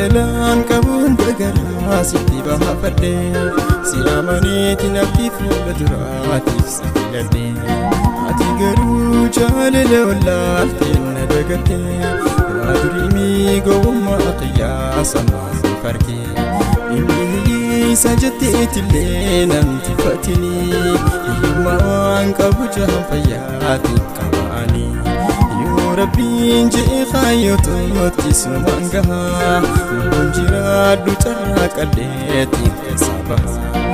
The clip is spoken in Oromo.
Jaalalaan qabuun dagaraa sitti baafadhe, si amaneeti natti fuula duraatiif si filadhe. Ati garuu jaalala wallaaltee na dagatte, waa durii gowwummaa qiyyaasa maasii farkee. Inni hiyyeessa jetteetillee nan tuffatini, hiyyummaa waan qabu jahan fayyaatiin qaba'anii. Yoo Rabbiin je'e kaayyootti sumaan gahaa, lubbuun jiraadhu carraa qalleetiin keessa baha.